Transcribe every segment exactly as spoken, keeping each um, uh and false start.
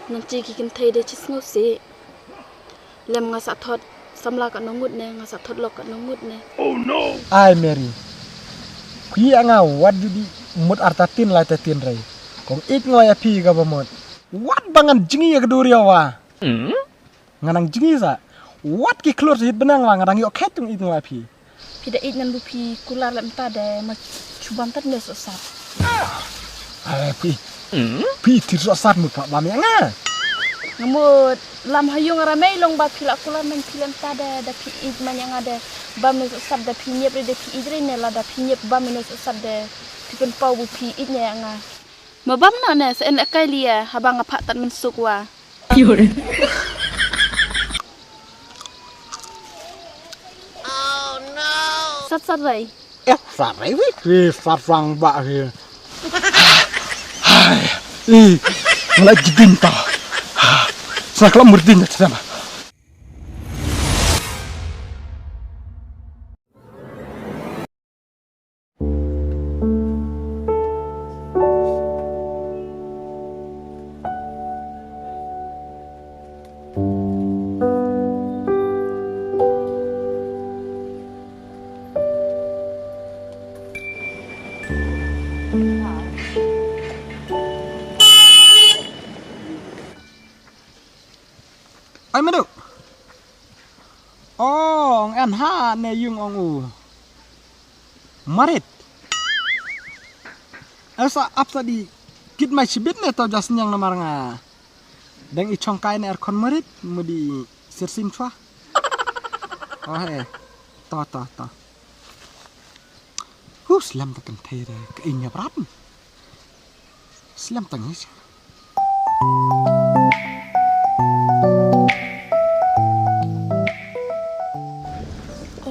Nang chi ki kynthei de chi sngewsih. Lem nga sa thot samla ka nongut ne, nga sa thot lok ka nongut ne. Ai Mary. Phi ïa nga wat judi mut artatien laitatin rei. Kong ïeit nga ïa phi ka ba mut. Wat ba ngan jngi ïa ka duriawa. Nga nang jngi sa. Wat ki khlur sahit benang la nga dang ïoh khet tung ïeit nga ïa phi. Phi da ïeit ngan bu phi kular lem ta de ma chubam tat ne soh sat. Ai phi. Phi tir soh sat mut pa bam ïa nga. Nga mut lam ha ïung ara mei long ba phi la kular man phi lem ta de da phi ïeit man ïa nga de. Bam ne soh sat da phi ñiep re de phi ïeit re ne la da phi ñiep bam ne soh sat de phi pynpaw bu phi ïeit ne ïa nga. Ma bam na ne sa en le kai lia haba nga phah tat mynsuk wa. Sat sat rai. Eh, sat rai wi. Wi sat rang ba hi. Hai. Ih, ngelai gidin ta. Sa kala murdin ta sama. Ai madu. Ong en ha ne yung ong u. Marit. Esa ap sa di kit mai chibit ne to jas nyang namar nga. Dang i chong kai ne er kon marit mudi sirsim chwa. Oh he. To to to. Hu slem ta kan thei re ka inya brat. Slem ta ngi.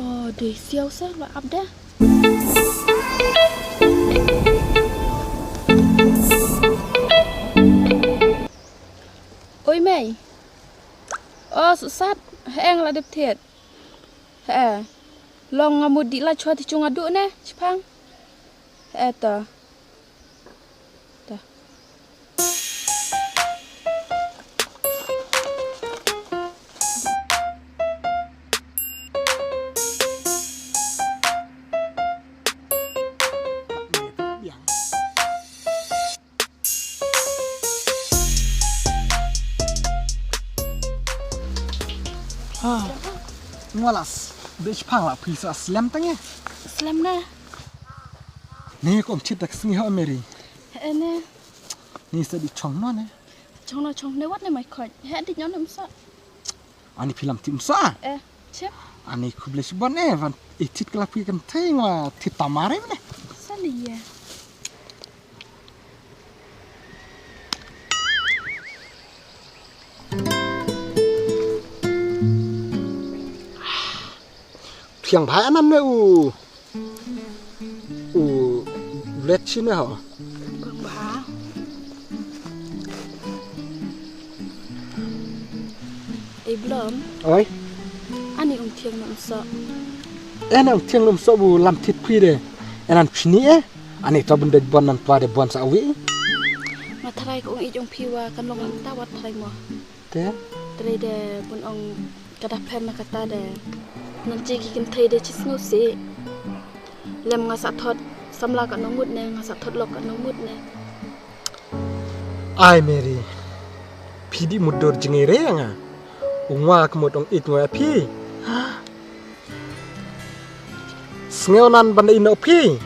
Oh, dei siaw sa la ap da. Oi mei. Oh, susat. Heng la dep thiet. He. Long nga mut di la chwa ti chung adu ne, chipang. He ta. Ta. Ha. Ngalas. Bech pang la pisa slem tangi. Slem na. Ni kom chit dak sngi ho Mary. Ene. Ni sa di chong no ne. Chong no chong ne wat ne mai khoi. He di nyon ne msa. Ani film tim sa. Eh. Chep. Ani khublei shibun eh van itit kala phi kan thei nga tit tamare ne. Sali ye. Thiang bha anan me u. U let chi ne ho. Bang bha. Ei blom. Oi. Ani um thiang na um so. En um thiang na um so bu lam thit phi de. En an chini eh. Ani to bun dej bon nan twa de bon sa wi. Nga tharai ko ung ij ung phi wa kan long lam ta wat tharai mo. Te. Tharai de bun ong kada pher na kata de. Nan chi ki kin thai de chi sngewsih. Lem nga sa thot samla ka nongut ne nga sa thot lok ka nongut ne. Ai Mary. Phi di mut dur jngai re nga. Ung wa ka mut ong ij ngoi phi. Sngew nan ban da ino phi.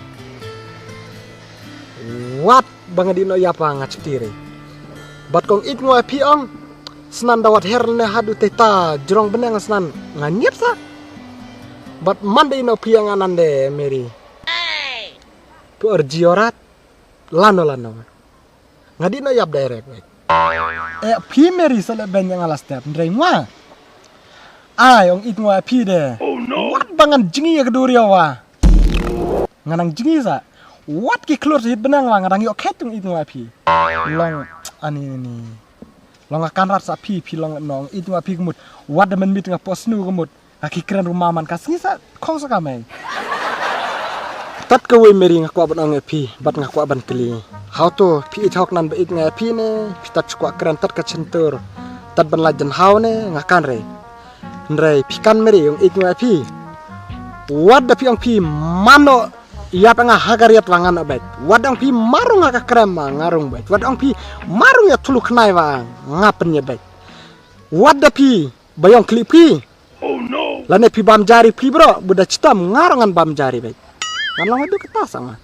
Wat ba nga di no yapa nga chpti re. Bat kong ij ngoi phi ong. Snan da wat her ne hadu te ta jrong beneng snan nga ngiap sa. Bat man da ino phi ong anan de Mary. Pu arji orat. Lano lano. Nga di no yap direct. Eh phi Mary sa le ben nga la step ndrei ngwa. Ai ong ij ngoi phi de. Wat ba ngan jngi ya ka duriawa. Nga nang jngi sa. Wat ki khlur sa hit benang la nga dang ïoh khet tung ij ngoi phi. Long ani ni. Long nga kan rat sa phi phi long nong ij ngoi phi kmut. Wat da men mit nga pos nu kmut. Nga ki kren ruma man ka sngi sa khong sa ka mei. Tat ka wei Mary nga kwah ban ong ïa phi bat nga kwah ban kli. Haw to, phi ïeit hok nan ba ïeit nga ïa phi ne, phi tat shu kwah kren tat ka chintur. Tat ban lait jan haw ne, nga kan re. Hynrei phi kan Mary, ong ïeit nga ïa phi. Wat da phi ong phi mano ïap nga ha ka riat wa nga noh beit. Wat da ong phi marung ha ka krem wa nga rung beit. Wat da ong phi marung ïa thulu khnai wa nga pynïap beit. Wat da phi ba ïong khlieh phi. Lane phi bam jari phi bro, bu da chitom nga rong ngan bam jari beit. Ngan long haduh kata sa nga.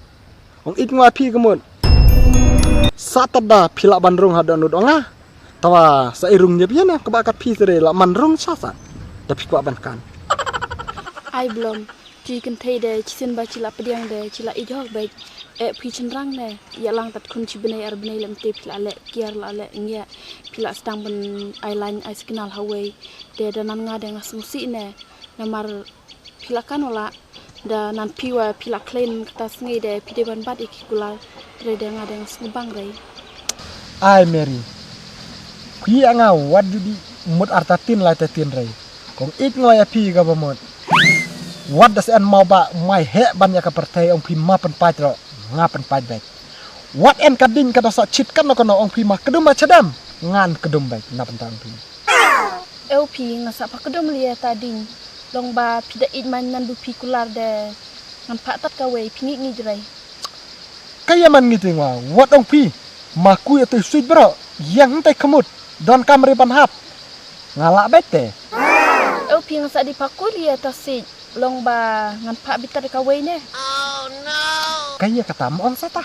Ong ïeit nga ïa phi ka mut. Sa tat da phi lah ban rung haduh nud ong nga. Tawa sa i rung ñiap ïa na kaba kat phi sere lah man rung sa sa. Da phi kwah ban kan. Ai blom. Chi kynthei de, chi sien ba chi la pdiang de, chi la ïeit hok beit. Eh, phi chynrang ne, ïa lang tat khun chi bnei ar bnei lem te phi la leh kiar la leh ngiah. Phi la sdang ban ai lain ai signal hawei. Te da nan nga de nga sngewsih ne, namar phi la kan wala, da nan phi wa phi la khlei kata sngi de, phi de ban bat ïa ki kular, tre de nga de nga sngewbang rei. Ai Mary, phi ïa nga wat judi mut artatien laitatin rei. Kong ïeit nga ïa phi ka ba mut. Wat da sien mau ba mai heh ban ïa ka pyrthei ong phi ma pynpait ro, nga pynpait beit. Wat en ka ding ka da sa chit kan no kano ong phi ma kdum ma chadam, ngan kdum beit na pynta ong phi. Eu phi nga sa pha kdum lia ta ding. Long ba phi da ïeit man nan du phi kular de ngan pha tat kawei phi ngi ngi jrei. Ka ïa man ngi ting wa, wat ong phi. Ma ku ïa te suit bro, yang te khmut. Don kam ri ban hap. Nga la beit te. Eu phi nga sa di pha ku lia ta sit. Long ba ngan pha bitar kawei ne. Ka ïa kata mo ong sa ta.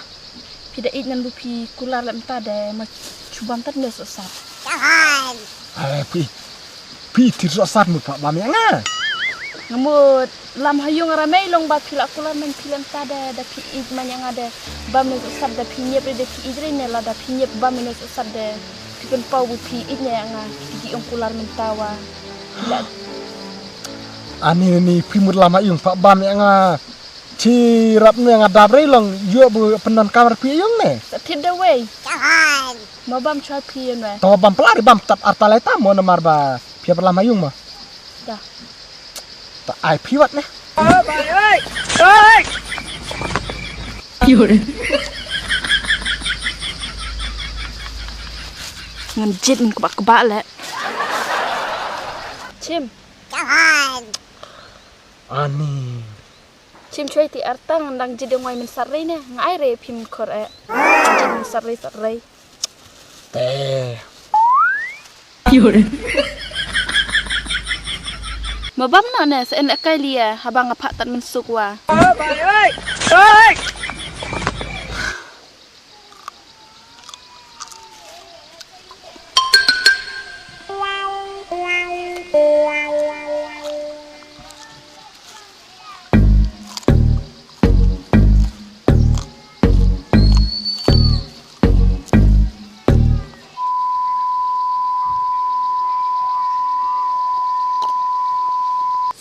Phi da ïeit nan du phi kular lem ta de ma chubam tat ne so sat. Ai phi. Phi tir so sat mut pha bam ïa nga. Nga mut lam ha ïung ara mei long ba phi la kular man phi lem ta de da phi ïeit man ïa nga de. Bam ne so sat da phi ñiap re de phi ïeit re ne la da phi ñiap bam ne so sat de. Phi pynpaw bu phi ïeit ne ïa nga. Phi ki ong kular man ta wa. Phi la. Ani ni phi mut lam ha ïung pha bam ïa nga. Chi rap ne nga dap rei long ïoh bu pyndonkam ar phi ïung ne. Sa thit da wei. Ma bam chwa phi ïa ne. To bam pla ri bam tat ar talai ta mo namar ba phi pla ma ïung mo. Da. Ta ai phi wat ne. Ngan jit ngan kebak kebak le. Chim. Ani. Chim choi ti artang dang jideng wai min sarai ne ngai re phim khor e. Jideng sarai sarai. Te. Ma bam no ne sa en akai lia haba nga phah tat min suk wa.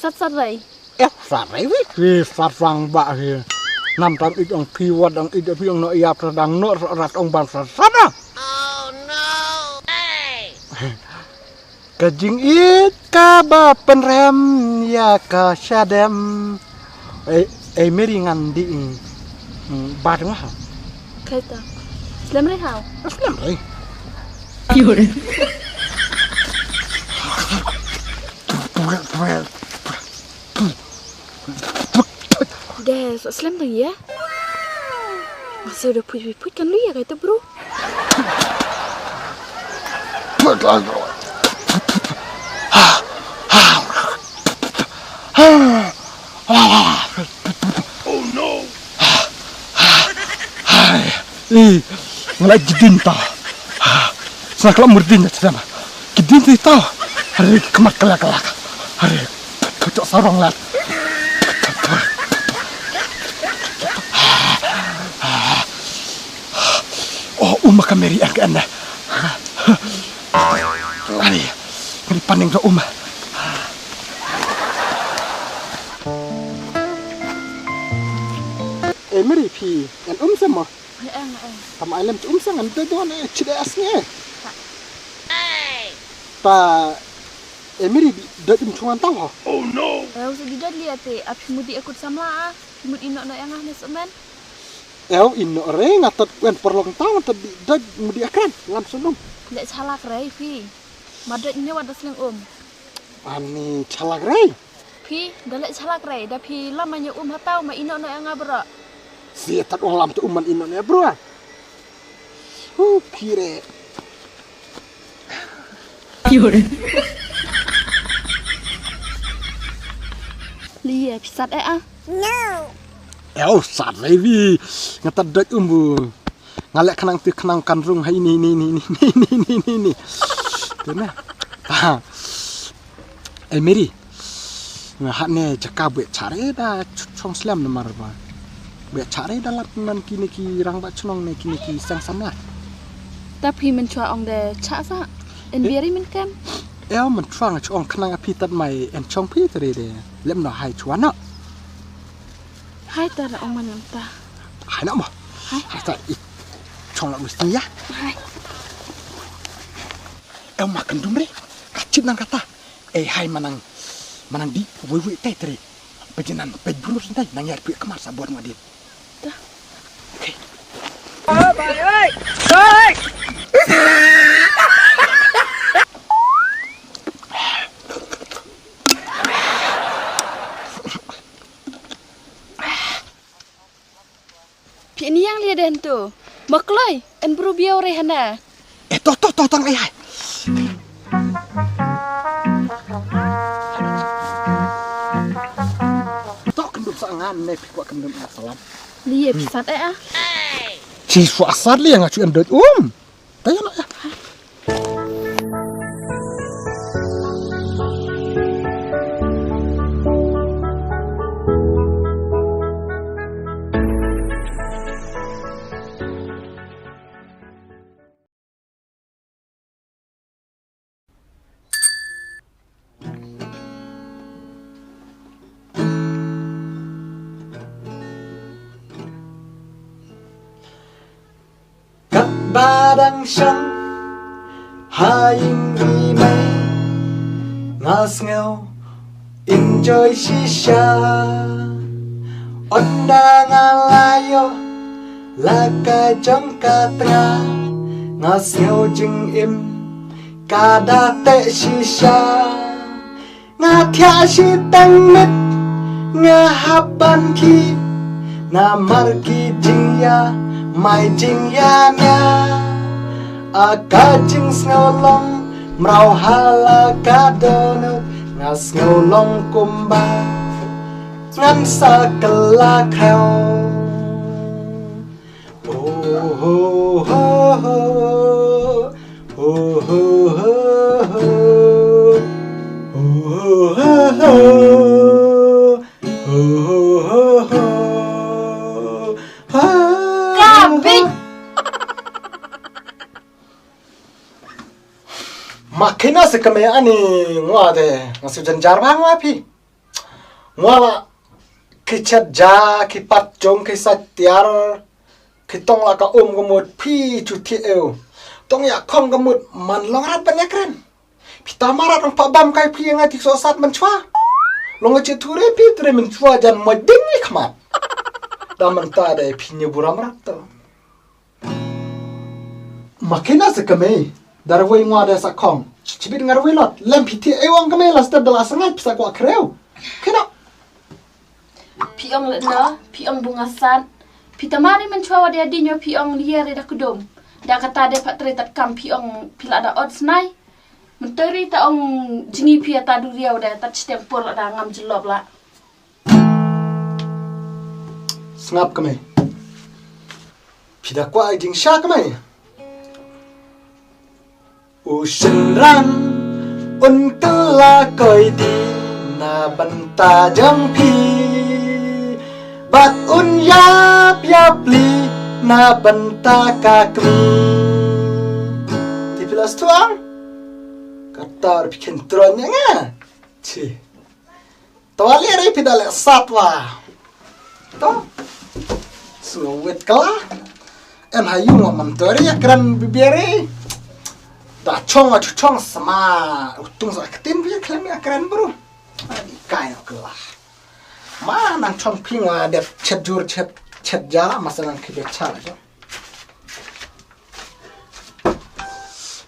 Sat sat rai. Eh, sat rai wi. Wi sat rang ba hi. Nam tam ik ang phi wat ang ik phi ang no ïap sa dang no rat ong ban sat sat ah. Ka jingïeit kaba pynrem ïa ka shadem. Ei, ei Mary ngan dih, mm, bad nga ha. Kaita. Slem rei hau. Slem rei. Deh, sa slem dang ïa. Masa udah pui pui pui kan lu ïa kaita bro. Oh no. Hai. Eh, ngalai jidin ta. Sna kala murdin na tsama. Jidin ti ta. Hari kemat kala kala. Hari. Pecok sarong lat. Oh, uma ka Mary ang ka anda. Ari, ngari paning ka uma. Eh, Mary phi, ngan um sama. Ai, ai, ai. Tam ai lem um sa ngan doi don eh, chide as nge. Ta, eh, Mary doi um chungan tau ho. Oh no. Eh, usu di doi li ate, ap mudi akut samla ah. Mut ino no yang ah ne semen. Ew, ino re, nga tad wen paralok tang tad di daj mudi akran lam sunum. Leh chalak rei phi. Ma daj ne wa da sleng um. Ani chalak rei. Phi da leh chalak rei da phi lam ma nyo um hataw ma ino no nga bro. Si tad ong lam tu um man ino ne bro. Hu phi re. Lie phi sat eh ah. Ew, sat rei phi. Nga tad daj um bu. Nga leh khnang ti khnang kan rung hai ni ni ni ni ni ni ni ni. Tu na. Ha. Eh Mary. Nga hat ne jaka bwe chare da chong slem namar ba. Bwe chare da lat nan kine ki rang ba chnong ne kine ki sang samla. Ta phi men chwa ong de cha sa. En biari men kan. Ew men chwa nga chong khnang a phi tat mai en chong phi tare de. Lem no hai chwa no. Hai ta na ong man ta. Hai na mo. Hai. Hai ta i chong la mesti ya. Hai. Em ma kendum re. Ka chip nang kata. Eh hai manang manang di wei wei tai tre. Pejenan pej bru sentai nang yar pui kemar sabot ngadin. Ta. Okay. Phi niang lia den tu. Makloi, en bru biau re hana. Eh to to to tang ai hai. To kendum sa ngan ne phi kwa kendum salam. Lia phi sat eh ah. Chi swa sat lia nga chu en dot um. Tayo na. Kat ba dang shong ha ïing i mei nga sngew enjoy shisha. Ynda nga la ïoh la ka jong ka tnga nga sngew jingim ka da teh shisha. Nga thiah shi tang mit nga hap ban khih namar ki jingïa mai jingïa nia. A ka jingsngew long mraw ha la ka dohnud nga sngew long kumba ngan sa kylla khew. Oh, oh, oh, oh. Oh, oh, oh, oh. Oh, oh, oh, oh. Oh, oh, oh, oh. Ah. Ka bit. Ma kine se kame ani ngwa de, nga su janjar ba ngwa phi. Ngwa la ki chet ja, ki pat jong, ki sait tiar, ki tong la ka um ka mut phi chu thi eu. Tong ya khong ka mut man long rat ban ya kren. Phi ta marat long pa bam kai phi nga tik so sat man chwa. Long che thu re phi tre man chwa jan mo ding ni khmat. Da man ta de phi ni buram rat to. Ma kine se kame, dar wei ngwa da sa khong. Chibit ngar wei lot, lem phi ti e wang kame la step da la sangai pisa kwa kreu. Kino. Phi ong le na, phi ong bunga san. Phi tamari man chwa wa dia dinyo phi ong lier da kudum. Da kata de patre tat kam phi ong phi la da ot snai. Menteri ta ong jingi phi ta du riau da tat chiteng por la da ngam jelop la. Sngap kame. Phi da kwah ai jingsha kame. U shynrang un kylla koi di na bynta jong phi. Bad un ïap ïap li na bynta ka kmie. Te phi la stuang? Kata phi khen tron ïa nga. Chi. To wa le re phi da le sat wa. To. Su wet kala. En ha yu wa man to re ya kran bibiere. Da chong wa chu chong sama. Utung sa ktin bi klem ya kran bru. Ani kai no kala. Ma nang chong phi wa dep chet jur chet. Chet jara masa nang ki becha la jo.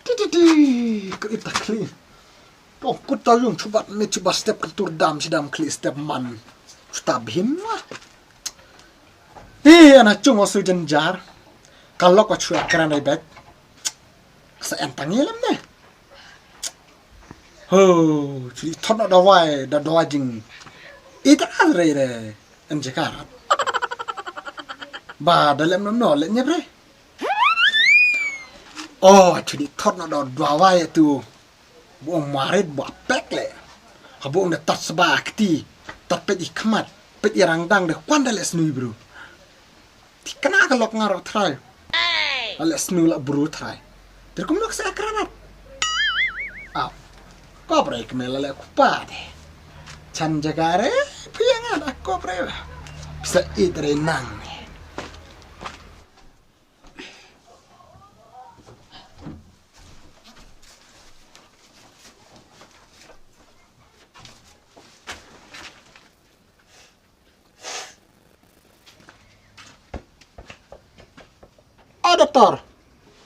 Ti ti ti. Ko ita kli. Tong kut ta yung chubat me chubat step kultur dam si dam kli step man. Chuta bhim la. Hi ana chung o su jen jar. Kalok wa chua kran ai bet. Sa en tangi lam ne. Ho, chuli thot na dawai, da dawai jing. Ita adre re, en jekar. Ba, da lem nom no, lem nyep re. Oh, chuli thot na da dawai tu. Buong marit ba pek le. Ha buong da tat sba kti, tat pet i khmat, pet i rangdang de kwan da le snui bru. Ti kana ka lok nga ro trai. Ale snu la bru trai. Ter kum lok sa kranat. Au. Ko bre kmel ale kupa de. Chan jagare. Piangan ako bre. Bisa idre nang ne. O doktor.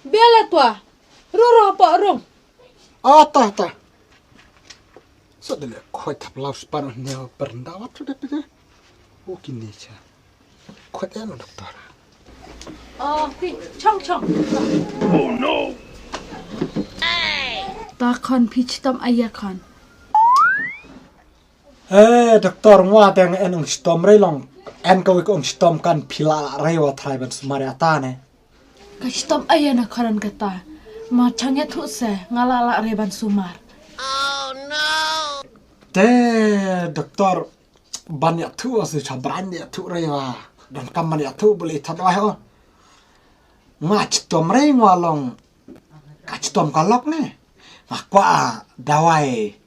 Bia la twa. Rung rung hapoh rung. O ta ta. So dele khoi thap lau span ne pernda wat tu de pide. O kini cha. Khoi eno doktor. O phi chong chong. Ta khon phi chitom aya khon. Eh, doktor, ngwa teng en ong chitom rei long. En ka wik ong chitom kan pila rei wa trai ban sumar ya ta ne. Ka chitom aya na koran kata. Ma chang ya thu se, nga la la rei ban sumar. Te, doktor, ban ya thu se cha bran ya thu rei wa. Don kam ban ya thu beli thot wa ho. Nga chitom rei ngwa long. Ka chitom ka lok ne. Nga kwah dawai.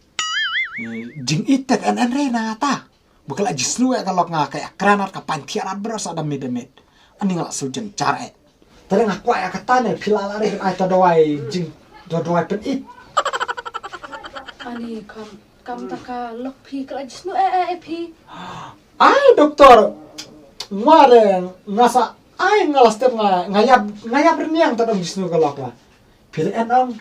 Eh, jing itek en en re na ta. Bukala jisnu e ka lok nga ka ya kranat ka pan thiarat bro sa da mit da mit. Ani nga la sul jen char e. Tare nga kwah ya kata ne pila la re ai ta dawai jing da dawai pen it. Ani kam kam ta ka lok phi kala jisnu e e e phi. Ai doktor. Ngwa re nga sa Ai nga la step nga nga yap nga yap rniang ta dong jisnu ka lok la. Phi da en ong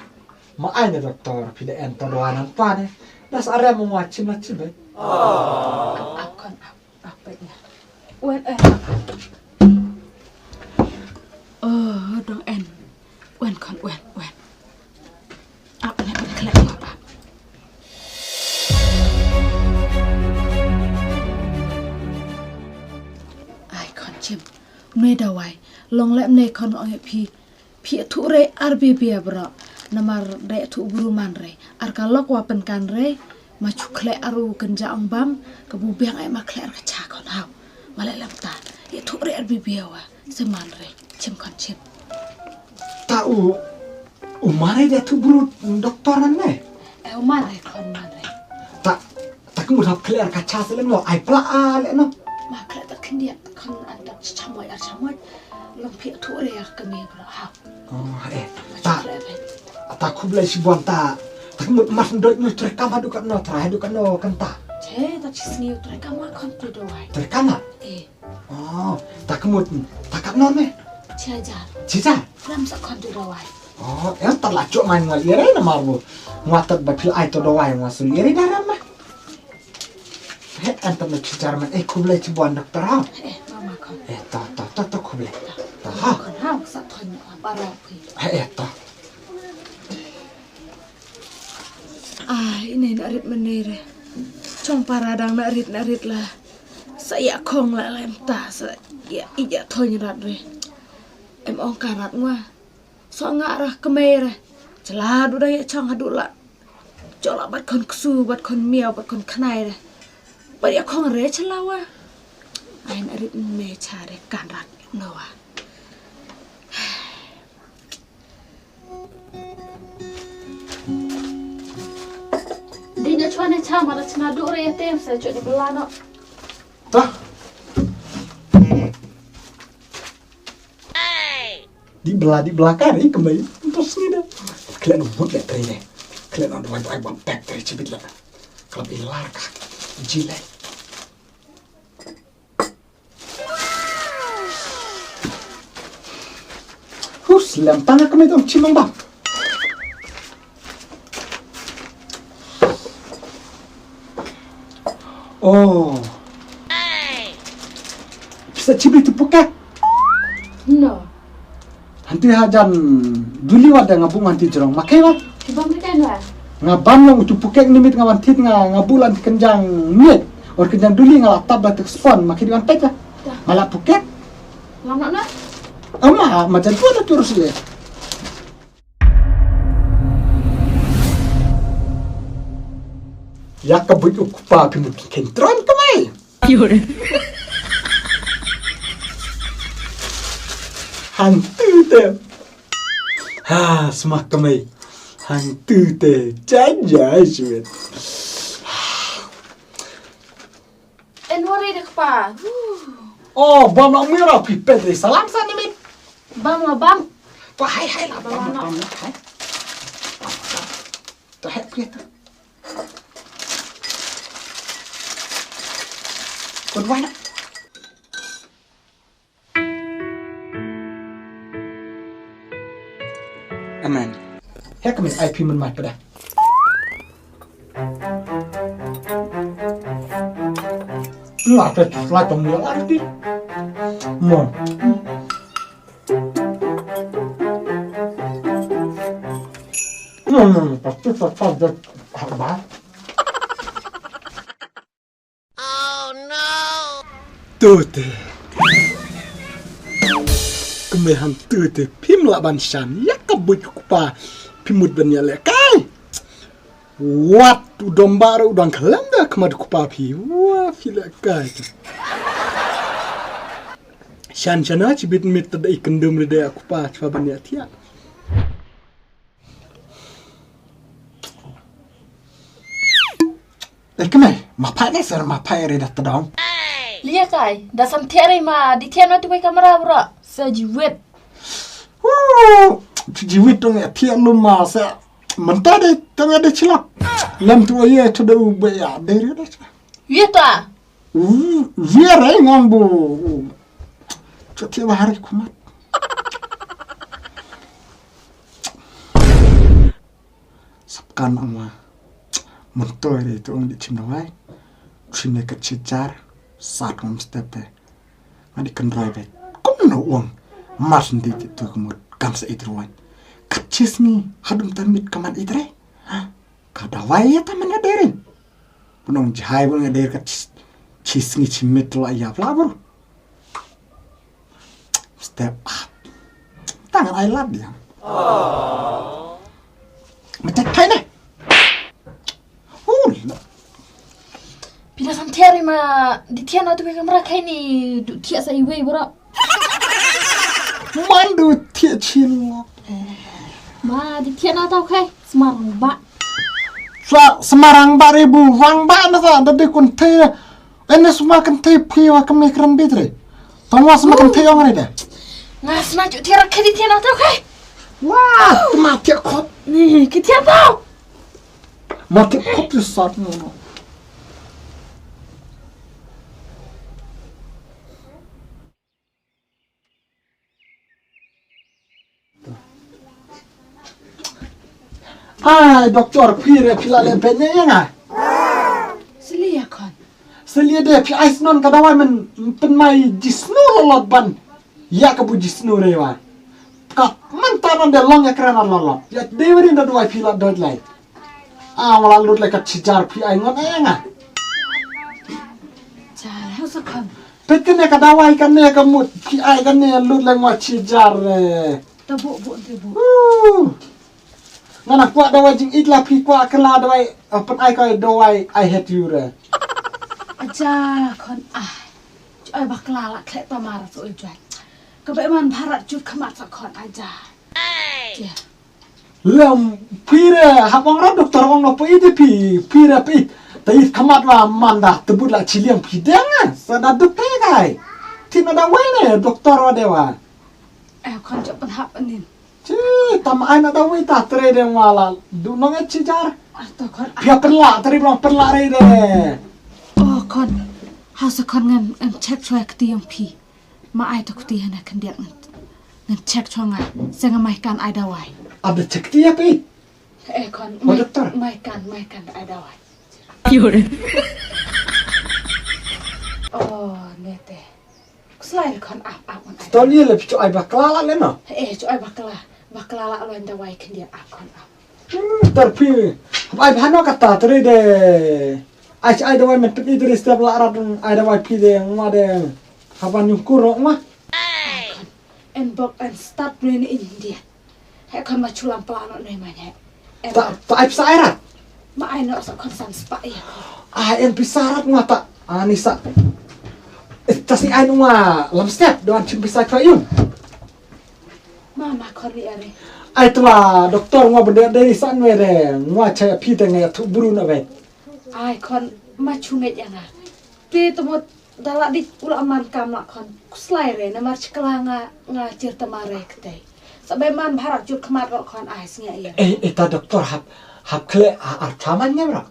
ma ai na doktor phi da en ta dawai nan pa ne. Das are mo wa chim la chim bai. Ap ap kon ap ap bai na. Wen eh. Oh dong en. Wen kon wen wen. Ap ne ap khlek ap ap. Ai khon chim. Mne dawai. Long lep mne khon ong phi. Phi athu re ar bia bia bro. Namar dai athu bru man re. Ar ka lok wa pen kan re. Ma chu khlek ar u ken ja ong bam. Ka bu biang ai ma khlek ar ka cha khon hau. Ma lep lep ta. Athu re ar bia bia wa. Se man re. Chim khon chim. Ta u U mare de tu bru doktor nan ne. Eh, u mare khon mare. Ta ta kmu thap kler ka cha selen no ai pla a le no. Ma kler ta khndiat khon an ta chamoi ar chamoi. Long phi tu re ya kami bro ha. Oh, eh. Ta ta khublei shibun ta. Ta kmu mas ndoi nu tre kam hadu kan no tra hadu kan no kan ta. Che ta chisni tre kam ma khon tu do ai. Tre kam ma. Eh. Oh, ta kmut, ta kat non ne? Chiajar. Chiajar? Ram sa khon tu dawai. Oh, em ta la chok man ngwa ire na marbu. Ngwa tat ba pil ai to dawai ngwa sun ire da ram ma. He, em ta na chiajar man. Eh, khublei chibun doktor ha. Eh, mama khon. Eh, ta, ta, ta, ta khublei. Ta ha. Khon ha, sa thon para phi. Eh, eh, ta. Ai, ine na rit mane re. Chong para dang na rit na rit la. Sa ïa khong la lem ta sa ïa ïa thoin rat re. Em ong ka rat ngwa. So nga ra kmei re. Chla du dang ïa chong hadu la. Chola bat khon ksu bat khon miaw bat khon khnai re. Bat ïa khong re chla wa. Ai na rit me cha re kan rat no wa. Dina chwa ne cha mara chna du re tem sa chwa di belano. Ta. Di bela di bela ka ri kemai. Terus ni dah. Kalian mut le teri ne. Kalian ada wai wai bang pek teri cibit le. Kalau ilar ka. Jilai. Us, lem tang ka me tong chimang ba. Oh. Pisa chibi tu pukat. No. Hanti hajan duli wa da nga bung hanti jrong makai wa. Kibang kita no. Nga bam long utu pukat nimit nga wan tit nga nga bulan kenjang mit. Or kenjang duli nga la tap da tek spon makai di wan pet wa. Mala pukat. Lama na. Ama ma jan tu na turus ye. Ya ka buit u kpa phi mut ken tron ka mai. Hantu te. Ha, sma ka mai. Hantu te. Jajai sma. En wari de kpa. Oh, bam la mira phi pedri salam sa nimit. Bam la bam. To hai hai la bam la bam la hai. To hai phi to. Kun wai na. Amen. Hek min ai phi min mai pada. Nga te slai tong dia arti. Mo. Mo mo mo pasti pasti dia apa? Tute. Kme han tute phim la ban shan ya ka buit kpa phim mut ban ya le kai. Wat u dom ba u dang khlem da kma kpa phi. Wa phi le kai. Shan shana chibit mit da i kendum ri da kpa chwa ban ya thia. Eh, kemai, mapai ne ser mapai re da tedong. Lia kai, da sam thiari ma di thian na tu bai kamera bro. Sa jiwit. Woo, jiwit tong ya thian lu ma sa. Mentah de tong ya de chilak. Lam tu ya tu de u bai ya de re da. Lia ta. Woo, lia re ngong bu. Chot ya bahari kumat. Sapkan ong wa. Mentoi re tu ong di chim dawai. Chim ne ka chichar. Sat ngam step te. Nga di kan roi be. Kum no ong. Mas ndi ti tu kemut. Kan sa it ruan. Kat chis ngi. Hadum tamit kaman it re. Ka dawai ya taman ya deri. Punong jahai punong ya deri kat chis. Chis ngi chimit la ya pla bro. Step up. Tangan ai lad dia. Macam kai ne. Hul. Pina san thiari ma di thian atu kamera kai ni du thian sa iwei bro. Man du thian chin. Ma di thian atu kai smart ba. Sa semarang ba ribu wang ba na sa da di kun thian. Ene sma kan thei phi wa kami kran bit re. Tong wa sma kan thei ong re da. Nga sna ju thera khadi thera tau kai. Wa, ma thia khop. Ni ki thia tau. Ma thia khop tu sat no. Ai, doktor, phi re phi la le ben ne nga. Sili ya khon. Sili de phi ai snon ka dawai men pynmai jisnu lolot ban. Ya ka bu jisnu re wa. Ka man ta ban de long ya kra na lolot. Ya de wari da dawai phi la dot lai. A wala lut le ka chijar phi ai ngon e nga. Jar, hausa khon. Pit kane ka dawai kane ka mut phi ai kane lut le ngwa chijar. Tabu bu tabu. Nga na kwah dawai jingit la phi kwah kylla dawai, eh, pynai ka dawai I hate you re. Aja khon ah. Ju ai bakla la khleh tamar sa ul juai. Ka ba man bharat jut khmat sa khon aja. Lem phi re hap ong ra doktor ong no phi de phi phi re phi. Ta it khmat la man da tebut la chiliang phi deng ah. Sa da duk te kai. Ti na dawai ne doktor wa de wa. Eh, khon jop pynhap anin. Chi, tam ai na dawai ta tre de wala. Du nong e chijar. Ah, to khon. Pia pynla, tre blong pynla re de. Oh, khon. Hausa khon ngam, ngam check chwa kti yong phi. Ma ai to kti hana khandiak ngat. Ngan check chong nga, se nga mai kan ai dawai. Ada check ti ya pi. Eh, khon, mai, doktor. Mai kan, mai kan ai dawai. Oh, nete. Kuslai khon ap, ap, khon ap. Toni le pichu ai bakla la le no. Eh, chu ai bakla. Bakla la loin dawai khyndiat ap khon ap. Hmm, tar phi. Hap ai bhano kata tari de. Ai, ai dawai men pit ni tari step la rat ai dawai phi de ngwa de. Haban yung kuro ngwa. En bok en start ni ni India. He khon ma chulam pla no ni ma he. Ta, ta ai pisa ai rat. Ma ai no sa khon san spa ya khon. Ai en pisa rat ngwa ta. Ani sa. Eh, ta si ai ngwa lam step doan chim pisa kha yun. Mama khon ni are. Ai twa doktor ngwa bende de san we de ngwa cha phi te ngai thu buru na we. Ai khon ma chu ngai ya nga. Te to mo dala dik ula man kam la khon. Kuslai re na mar chikla nga nga chir ta mare kte. Sabai man bharak jur khmat ro khon ai sngia ya. Eh, eh, ta doktor hap hap khle a ar chaman nyam rak.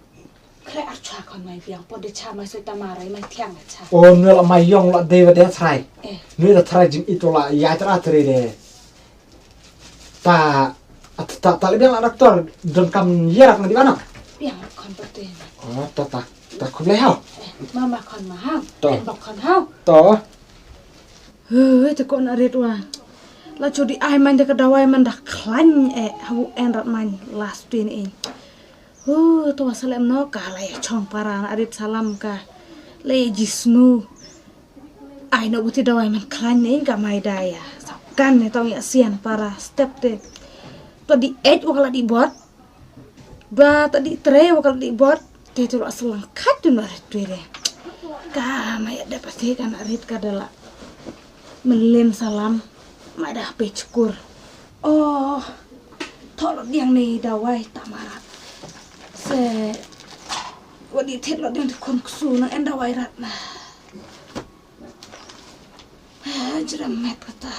Khle ar cha khon mai biang pon de cha mai soi ta mare mai thiang cha. O nwe la mai yong la de wa de thrai. Eh. Nwe la thrai jing itu la ya tra tre de. Ta ta ta le biang la doktor don kam yerak na di bana. Biang khon perte. O ta ta ta khum le hau. Eh, mama khon ma hau. To. En bok khon hau. To. Hei, te ko na rit wa. La chu di ai man de ka dawai man da khlaiñ eh habu en rat man last tin in. Hu, to wa salem no ka la ya chong para na rit salam ka. Le jisnu. Ai no buti dawai man khlaiñ ne in ka mai da ya. Sa kan ne tong ya sian para step te. To di ej wa ka la di bot. Ba ta di tre wa ka la di bot. Te tu la selang khat tu na rit tu re. Ka mai da pasti ka na rit ka da la. Melin salam. Mai da pe chukur. Oh. Thok lo diang ni dawai ta marat. Se wa di thet lo diang tu khon ksu nang en dawai rat na. Ah, jram met kata.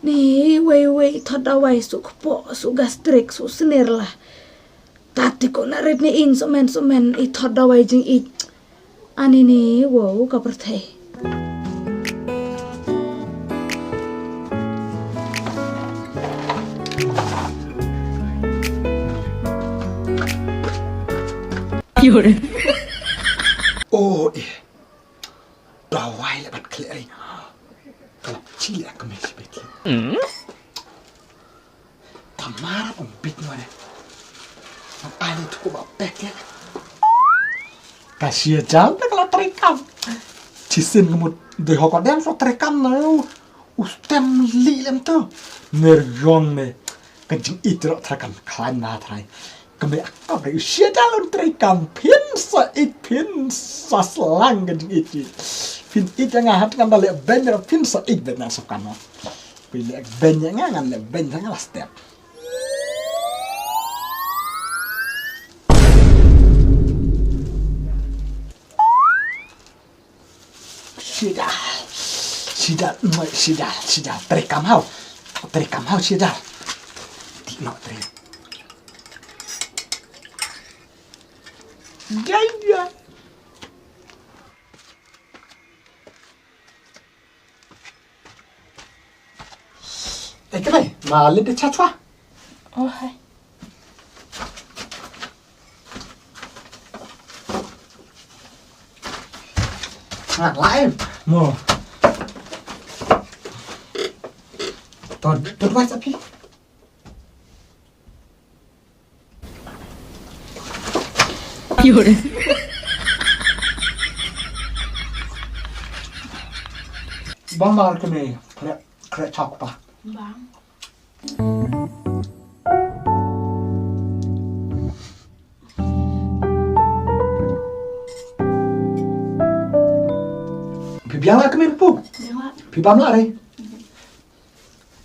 Ni wei wei thot dawai su kpo su gastric su snir la. Tati ko na rit ni in sumen sumen i thot dawai jing i. Ani ni wow ka pyrthei. Oh, eh. Dawai le bat khlek ri. Kalap chili ak me sibet. Tamara pom bit no ne. Ang ani tuku ba pek ya. Kasia jam tak la terekam. Chisin kemut de hoko dem so terekam na. Ustem li lem tu. Ner yong me. Ka jingit ro terekam klan na trai. Kembe akap re usia jalun terekam phin sa ik phin sa selang ka jingit. Phin ik nga hat kan da le ben ro phin sa ik ben na so kan. Pile ben ïa nga ngan leh ben tang la step. Sida. Sida, sida, sida. Terekam hau. Terekam hau sida. Ti no trek. Jai jai. Eh, kemai, ma lip de cha chwa. Oh, hai. Ngat lai. Mo. Ton, ton wai sapi. Bang mar kene kre kre chak pa. Bang. Phi biang la kene pu. Biang la. Phi bam la re.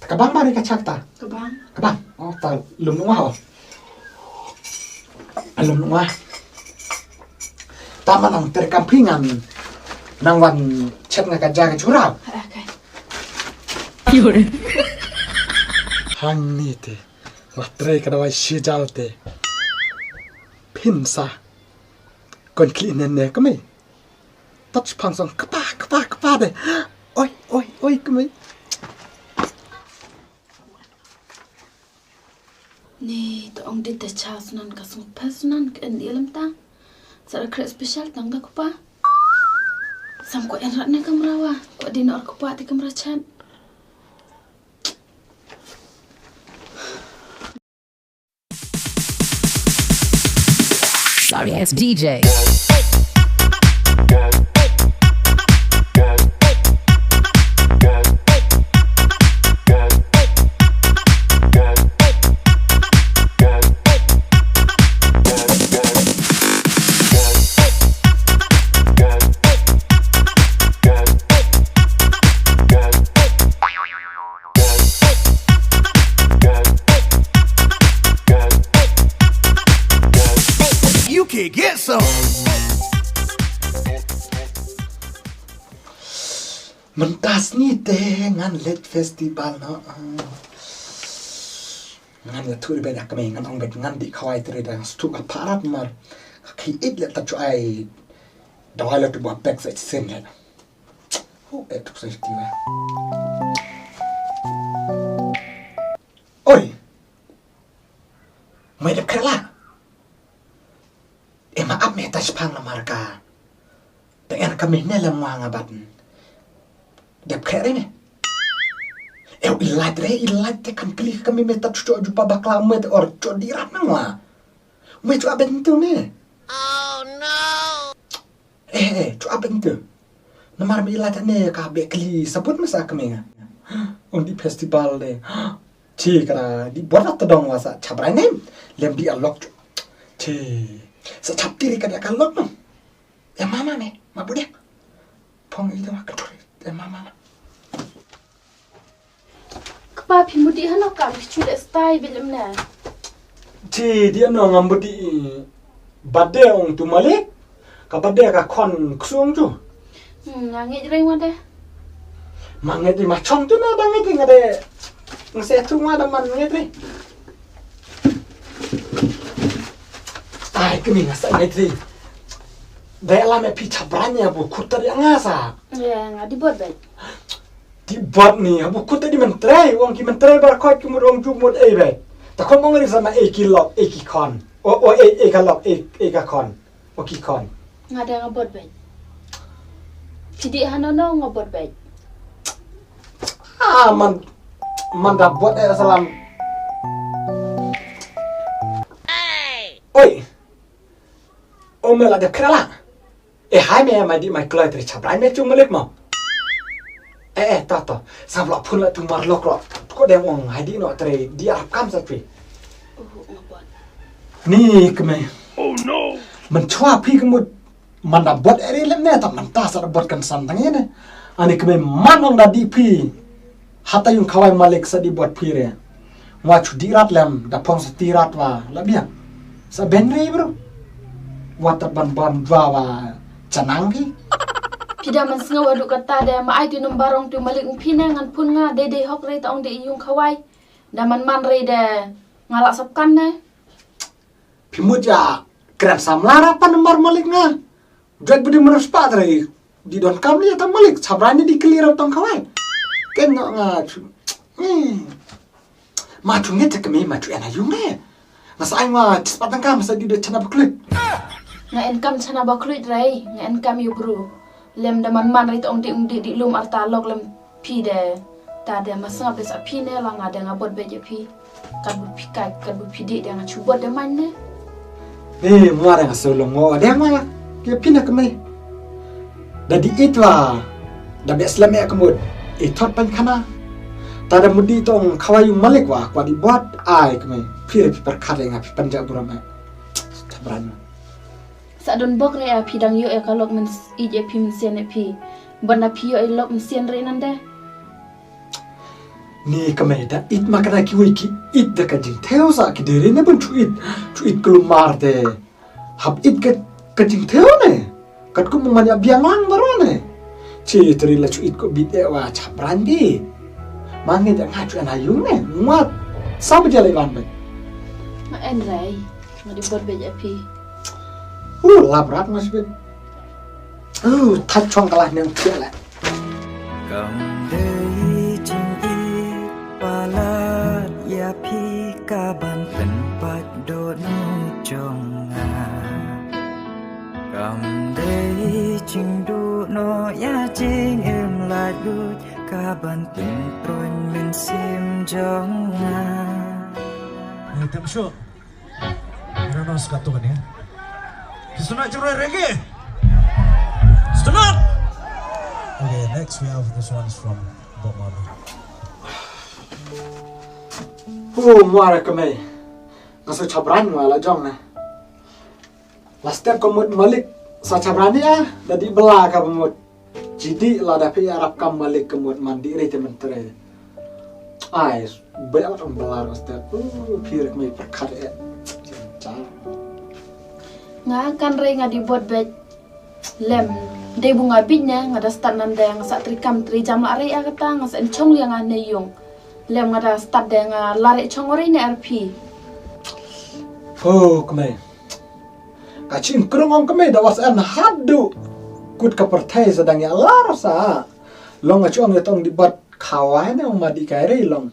Ka bang bari ka chak ta. Ka bang. Ka bang. Oh, ta lum nungwa ho. Lum nungwa. Ta ma nang ter kam phi ngan nang wan chet nga ka ja ka churau. Okay. Hang ni te. Wa tre ka dawai shi jal te. Phin sa. Kon kli nen ne kami. Touch pang song kpa kpa kpa de. Oi, Oi, oi, kmie. Ni to ong dit te cha sunan ka sung pa sunan ka en di lem ta. Sa ra kre special tang da kupa. Sam ko en rat ne kamra wa. Ko di nor kupa ti kamra chat. Sorry ass D J. You can get some. Mynta sngi te ngan leit festival noh. Ngan ïathuh ïa ka mei, ngan ong beit ngan dih khawai te re da ngan sdang ka parap mar. Ka khie ïeit leh ta shu ai dawai la tu ba pek sa shisien leh. Hu, eh, tuk sa shisien leh. Oi. Mei dep khreh la. Em, ma ap me ta shipang namar ka. Te en ka mih ne lem nga nga bat. Dep khreh re ne. Ew, i lait re, i lait te kan kli ka mih me ta chu ju pa bakla me te or chu di rap na nga. Me chu aben tu ne. Eh, eh, chu aben tu. Namar me i lait ne ka be kli sabut me sa ka me nga. Ong di festival de. Chi kra di bor ta dong wa sa chap rai nem. Lem di alok chu. Chi. Sa chap tiri ka dia ka lok no. E mama me, ma bu dia. Phong i dong ka tur. E mama ma. Kpa phi mudi hano ka phi chu de stai bilem na. Chi di ano ngam mudi. Bade ong tu malik. Ka bade ka khon ksung tu. Hmm, nga ngej reng wa de. Ma ngej di ma chong tu na da ngej di nga de. Nga se tu nga da man ngej di. Ai, kini nga sa ngej di. Da la me pi chabran ya bu kutar ya nga sa. Ya, nga di bot bai. Di bot ni, bu kutar di mentrei, wong ki mentrei bar khot ki mut wong juk mut ei bai. Ta khon mong ri sama ei ki lok, ei ki khon. O, o, ei, ei ka lok, ei, ei ka khon. O ki khon. Nga da nga bot bej. Phi dih hano no nga bot bej. Ah, man, man da bot eh salam. Oi. O me la de krala. Eh, hai me ma di mai kloi tri chabrai me chung malik mo. Eh, eh, to, to. Sa vlog phun la tu mar lok lok. Ko deng ong hai di no tre di arap kam sa tui. Ni kemai. Oh no. Men chwa phi kemut man da bot eri lem ne ta man ta sa da bot kan san tang ne. Ani kemai man ong da di phi. Hata yung khawai malik sa di bot phi re. Wa chu di rat lem da phong sa ti rat wa la biang. Sa ben re bro. Wa ta ban bam jwa wa chanang phi. Phi da man sngew adu kata de ma ai tu number ong tu malik phi ne ngan phun nga de de hok re ta ong de yung khawai. Da man man re de nga la sap kan ne. Phi mut ja kren samla ra pan number malik nga. Jot budi mana spa trai di don kam li ta malik sabra ni di clear tong khawai. Ken no nga chu. Hmm. Ma chu ngi te kemi ma chu ena yung ne. Nga sa ai ma tispat tang kam sa di de chana bakluit. Nga en kam chana bakluit rai, nga en kam yu bru. Lem da man man rai tong di ung di di lum arta lok lem phi de. Ta de ma sngap de sa phi ne la nga de nga bot be je phi. Kat bu phi kai, kat bu phi di de nga chu bot de man ne. Ni mua de nga so long ngo de ma ya. Ke phi na kemi. Da di itwa. Da be slem ya kemut. I thot pan khana. Ta da mudi tong khawai yung malik wa kwa di bot ai kemi. Phi re phi perkhat de nga phi panja buram ai. Tabran. Sa don bok re a phi dang yo e ka lok men ij e phi men sien e phi. Ban da phi yo e lok men sien re nan de. Ni ka me da it ma ka da ki wei ki it da ka jing theo sa ki de re ne ban chu it. Chu it klumar de. Hap it ka ka jing theo ne. Kat ku man ya biang lang baro ne. Chi tri la chu it ko bit e wa chap ran bi. Ma ngi da nga chu na yung ne. Ngat. Sa ba ja le wan be. Ma en rai. Nga di bot bej a phi. Uh, lap rat mas bej. Uh, thach chong kalah neng phi la. Kam Phi ka ban pynpait dohnud jong nga. Kam dei jingduh noh ïa jingim laitluid ka ban pynpruin mynsiem jong nga. Ni tem shu. Ino no ska tu kan ya. Stunat juroi regi. Stunat. Okay, next we have this one is from Bob Marley. Hu muara kemei. Nga sa chabran wa la jong na. La step ka mut malik sa chabran ya, da di bela ka mut. Jidi la da phi arap kam malik ka mut man di re te mentre. Ai, ba ya tong bela la step. Uh, phi rek mei perkat e. Cha. Nga kan re nga di bot bet. Lem, dei bu nga bit ne, nga da stad nan de, nga sa tri kam tri jam la re a kata, nga sa enchong liang nga ne yung. Lem nga da stad de, nga la re chong ore ne arphi. Oh, kemei. Ka chim krung ong kemei da was an hadu. Kut ka perthai sa dang ya lar sa. Long nga chong ya tong di bot kawai ne ong ma di kai re long.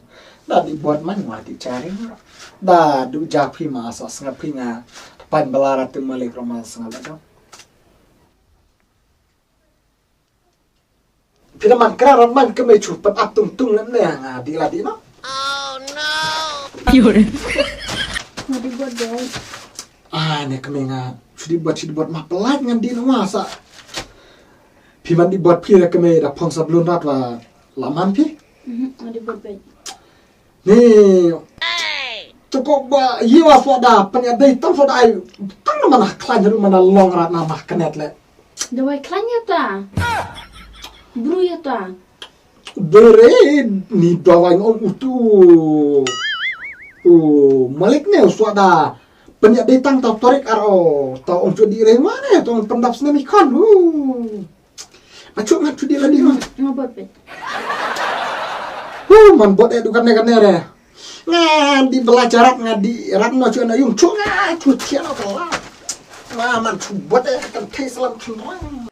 Da di bot man ma di chari. Da du ja phi ma sa snga phi nga. Pan belara tu malik roma snga ba dong. Phi da man kra ram man kemei chu pat ap tung tung lem ne nga di la di no. Nga di bot dei. Ah, ne kemei nga chu di bot chu di bot ma pelat ngan di no ma sa. Phi man di bot phi da kemei da phong sa blun rat wa la man phi. Mhm, nga di bot dei. Ni. Tu ko ba yi wa fo da pen ya dei tam fo da ai. Tang na mana klan ru mana long rat na mah kenet le. Dawai klan ya ta. Bru ya ta. Dere ni dawai ngom utu. U malik ne uswa da. Pen ya dei tang ta torik aro. Ta ong chu di re ma ne ta ong pendap snem ikon. U. Achu ngat chu di la di ma. Nga bot pet. Hu man bot e du kan ne kan ne re. Nga di bela charat nga di rat no chu na yung chu nga chu thian no bela. Nga man chu bot e kan thei salam chu rang.